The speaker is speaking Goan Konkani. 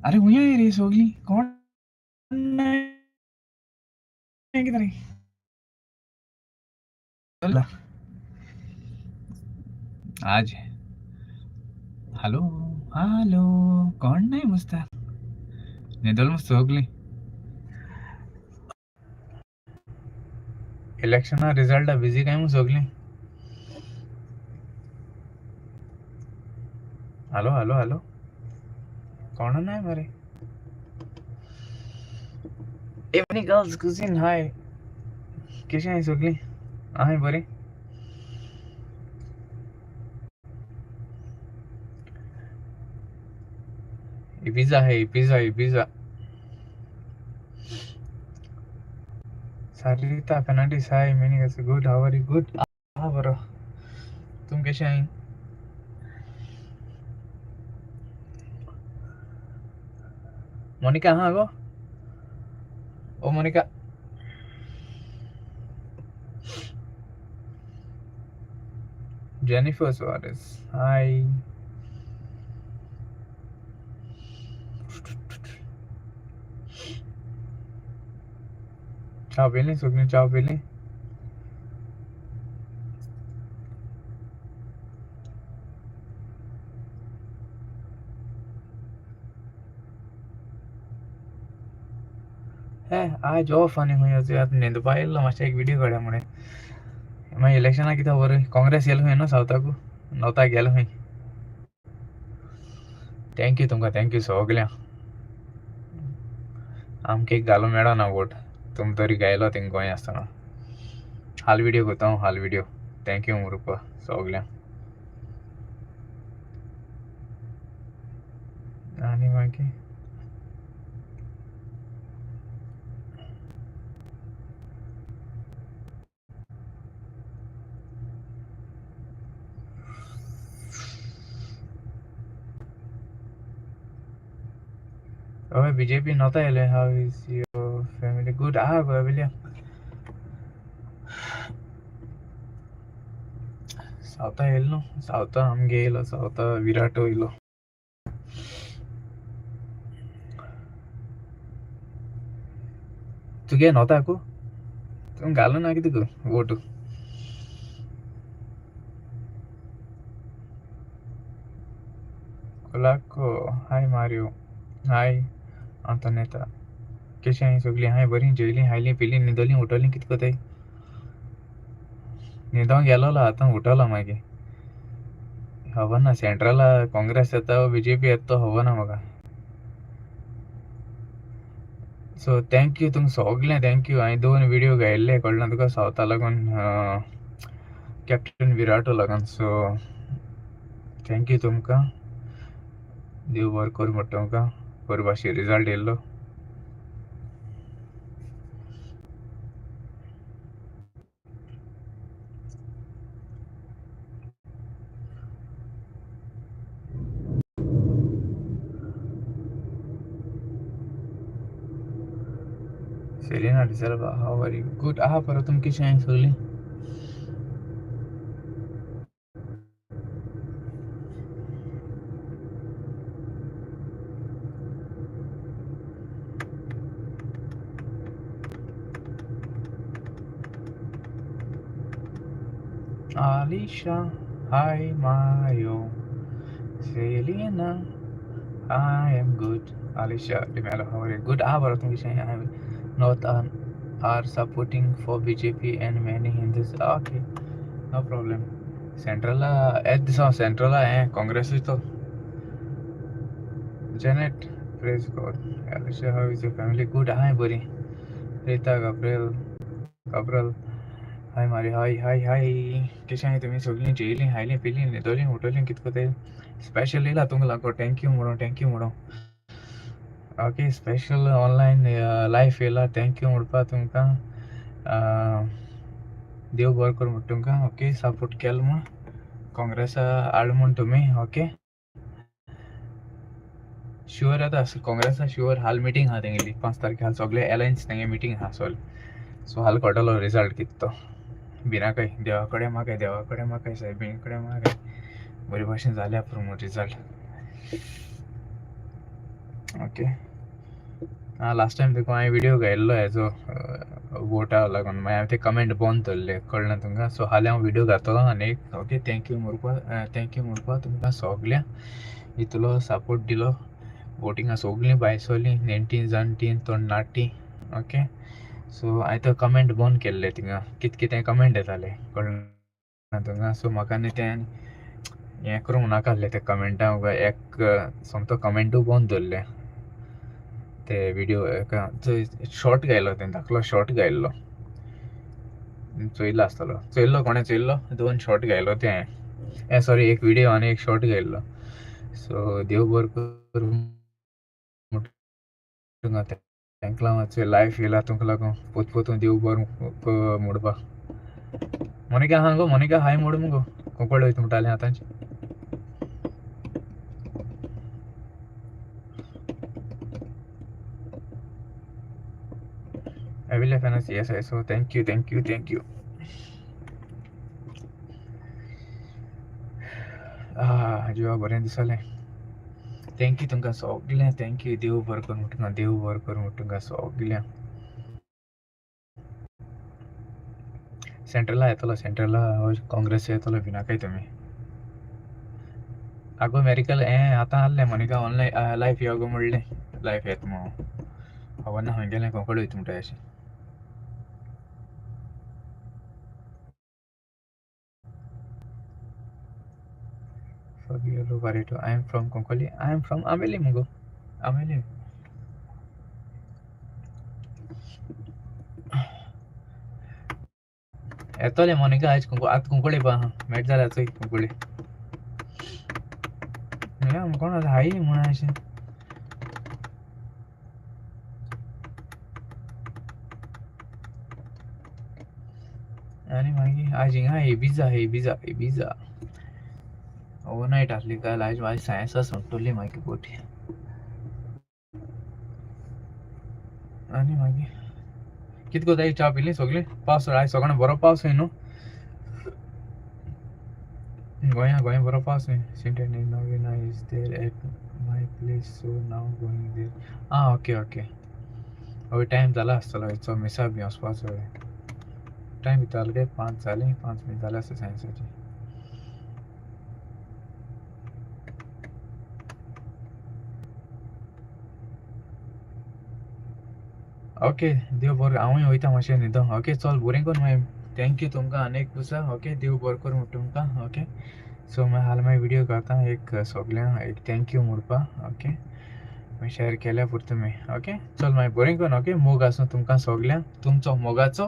अरे हुंय रे सगळीं कोण कितें रे आज हॅलो हॅलो कोण नाही मस्त न्हिदल मस्त सगळीं. इलेक्शना रिजल्ट बिझी काय मग सगळीं. हॅलो हॅलो हॅलो कोण नाही मरे. एवनी गर्ल्स कुझिन हाय कशी आहे सगळी आहे बरी. इबिझा आहे Ibiza Ibiza. Sarita Fernandes hi many good how are you good. हा बरं तुम कसे आहे. मोनिका हा गो ओ Monica. Jennifer Suarez hi. चाव पिली सगळी चाव पिली. हे आज ऑफ आनी खंय आतां न्हिदपा येयल्लो मातशें एक व्हिडिओ काडया म्हणे. मागीर इलेक्शनाक कितें खबर काँग्रेस येयलो खंय न्हू सावथाकू नॉर्थाक गेलो खंय. Thank you तुमकां thank you सगल्यांक. आमकां एक घालूंक मेळना वोट तुम तरी गायलो थिंग गोंय आसतना. हाल व्हिडिओ करता हांव हाल व्हिडिओ. Thank you रुपा सगल्यांक. आनी मागीर हय बीजेपी नव्हता येयलें. How is your family good आहा गो विलियम. सावथा येयलो न्हू सावथा आमगे येयलो सावथा विराट येयलो. तुगे नव्हता तूं घालूं ना कितें गो वोट. कोलाको हाय मारियो हाय आंतोनेता कशी आहाय सगळीं हाय बरीं जेयलीं खायलीं पिलीं न्हिदलीं उठलीं कितें कोताय. न्हिदोंक गेलोलो आतां उठलो मागीर खबर ना सेंट्रला काँग्रेस येता बीजेपी येता तो खबर ना म्हाका. सो thank you तुमकां सगळ्यांक thank you. हांवें दोन व्हिडियो गायल्ले कळ्ळें तुका सावथा लागून कॅप्टन विराटो लागून. सो thank you तुमकां देव बरें करूं म्हणटा तुमकां. बरे भाशेन रिजल्ट येयल्लो. Selena D'Silva how are you good आहा परत तुम कशी आहाय सगळीं. Alisha hi Mario Selena I am good. Alisha D'Mello how are you good आहा बरं तुम कशी आहाय. North are supporting for BJP and many Hindus. Okay no problem. सेंट्रला येत दिसा सेंट्रला हें काँग्रेसूच तो. Janet praise God. Alisha how is your family good आहाय बरी. Rita Gabriel Cabral hi Mari hi hi hi कशी आहाय तुमी सगळीं जेयलीं खायलीं पिलीं न्हिदलीं उठलीं कितें कोताय. स्पेशल येयला तुमकां लागून thank you म्हणून thank you म्हणून. ओके स्पेशल ऑनलायन लायफ येयला thank you म्हणपा तुमकां. देव बरें करूं म्हणटा तुमकां. ओके सपोर्ट केलो म्हूण काँग्रेसा आड म्हूण तुमी. ओके शुअर येता काँग्रेसा शुअर हाल मिटींग आहा तेंगेली 5 तारखे हाल सगळे एलायन्स तेंगे मिटींग आहा सगळे. सो हाल कळटलो रिजल्ट कितें तो. भिनाकाय देवा कडेन मागाय देवा कडेन मागाय सायबीणी कडेन मागाय बरे भाशेन जाल्या पुरो रिजल्ट. ओके आं लास्ट टायम तुका हांवें व्हिडियो घायल्लो हेजो वोटा लागून मागीर हांवें ते कमेंट बंद दवरले कळ्ळें तुमकां. सो हाल्यां हांव व्हिडियो घातलो आनी एक ओके thank you म्हणपा, thank you म्हणपा तुमकां सगळ्यांक इतलो सपोर्ट दिलो. वोटिंगा सगळीं भायर सरलीं, नेणटीं जाणटीं तरणाटीं. ओके सो हांवें तो कमेंट बंद केल्ले थिंगा, कितें कितें कमेंट येताले कळ्ळें तुमकां. सो म्हाका न्ही तें हें करूंक नाका आसलें ते कमेंटा, एक सोमतो कमेंटूय बंद दवरले ते व्हिडियो. एका शॉर्ट घायलो, तें धाकलो शॉर्ट घायल्लो चोयल्लो आसतलो, चोयल्लो कोणें चोयल्लो, दोन शॉर्ट घायलो तें हांवें, सॉरी एक व्हिडियो आनी एक शॉर्ट घायल्लो. सो देव बरो करूं तेंका मातशें लायफ येयला तुमकां लागून पोत पोतून देव बरो म्हणपा. मोनिका आहा गो, मोनिका हाय मोड मुगो, कोंकण वयता म्हणटालें आतांच. Avila Finance, yes, I saw. Thank you, thank you, thank you. जिवा बरें दिसलें. Thank you तुमकां सगळ्यांक, thank you. देव बरो करूं तुमकां, देव बरो करूं तुमकां सगळ्यांक. सेंट्रला येतलो, सेंट्रला काँग्रेस येतलो, भिनाकाय तुमी. आगो मेरिकल हें आतां आहलें मोनिका ऑनलायन लायफ यो गो म्हणलें, लायफ येता म्हणून खबर ना खंय गेलें, कोंकण वयता म्हणटा अशें. Fabio Barreto, I am from Konkoli. I am from Ameli Mugo. Ameli. येतोलें मोनिका आयज आतां कुंकळी पा मेट जाल्यार चोय कुंकळी कोण हाय म्हूण अशें. आनी मागीर आयज हिंगा इबिजा इबिजा इबिजा ओवरनायट आसली काल, आयज म्हाजी सायन्सा सोंपतली मागीर बोटी. आनी मागीर कितें करता, च्या पिली सगळी? पावस आयज सगळ्यांक बरो पावस न्हू गोंया, गोंया बरो पावस न्ही. Since Novena is there at my place, so now going there. आं ओके ओके, हय टायम जाला आसतलो हेचो मिसा बी वचपाचो. टायम कितें जालो गे, 5 जाली, 5 मिनट जाले आसता सायन्साची. ओके देव बरो, हांवूय वयता मातशें न्हिदो. ओके चल बरें करून मागीर, thank you तुमकां आनी एक पुसा. ओके देव बरो करूं म्हणटा तुमकां. ओके सो मागीर हाल मागीर व्हिडियो करता एक सगळ्यांक एक thank you म्हणपा. ओके मागीर शेअर केल्या पुरतो तुमी. ओके चल मागीर बरें करून. ओके मोग आसूं तुमकां सगळ्यांक, तुमचो मोगाचो.